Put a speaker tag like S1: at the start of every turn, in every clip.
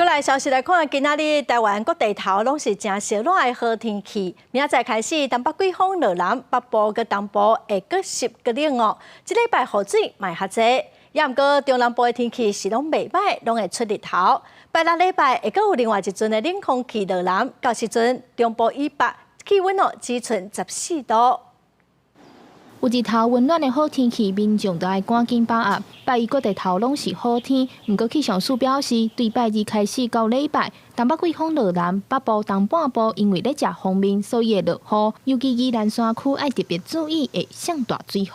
S1: 過來消息來看，今仔日台灣各地頭攏是誠燒熱的好天氣。明仔載開始，東北季風落南，北部佮東部會閣濕閣冷哦。這禮拜雨水嘛會較濟，也毋過中南部的天氣是攏袂䆀，攏會出日頭。拜六禮拜會閣有另外一陣的冷空氣落南，到時陣中部以北氣溫哦只賰14度。
S2: 有日頭溫暖的好天氣，民眾就愛趕緊把握。拜一各地頭攏是好天，毋過氣象署表示，對拜二開始到禮拜，東北季風落南，北部東半部因為咧食鋒面，所以會落雨。尤其宜蘭山區愛特別注意，會上大水雨。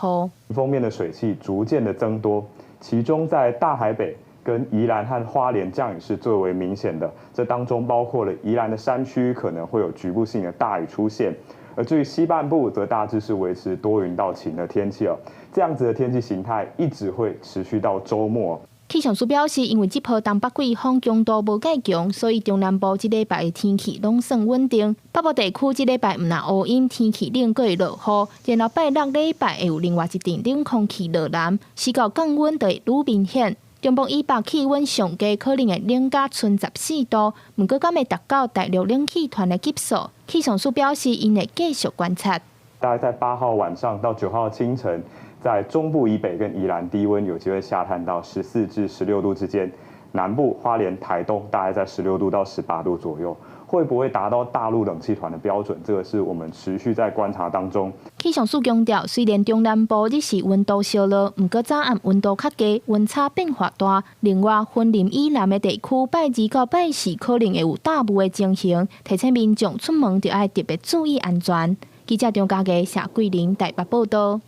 S3: 鋒面的水汽逐漸的增多，其中在大台北跟宜蘭和花蓮降雨是最為明顯的。這當中包括了宜蘭的山區可能會有局部性的大雨出現。而至於西半部，則大致是維持多雲到晴的天氣哦。這樣子的天氣形態一直會持續到週末。
S2: 氣象署表示，因為這波東北季風強度無蓋強，所以中南部這禮拜的天氣攏算穩定。北部地區這禮拜毋但烏陰，天氣冷，閣會落雨。然後拜六禮拜會有另外一陣冷空氣落南，時到降溫就會愈明顯。中部以北氣溫上低可能會冷甲賰14度，毋過敢會達到大陸冷氣團的級數？氣象署表示，𪜶會繼續觀察。
S3: 大概在8號晚上到9號清晨，在中部以北跟宜蘭低溫有機會下探到14至16度之間，南部花蓮、台東大概在16度到18度左右，會不會達到大陸冷氣團的標準？這個是我們持續在觀察當中。
S2: 氣象署強調，雖然中南部日時溫度燒熱，毋過早暗溫度較低，溫差變化大。另外，雲林以南的地區，拜二到拜四可能會有大霧的情形，提醒民眾出門著愛特別注意安全。記者張家傑、謝桂玲台北報道。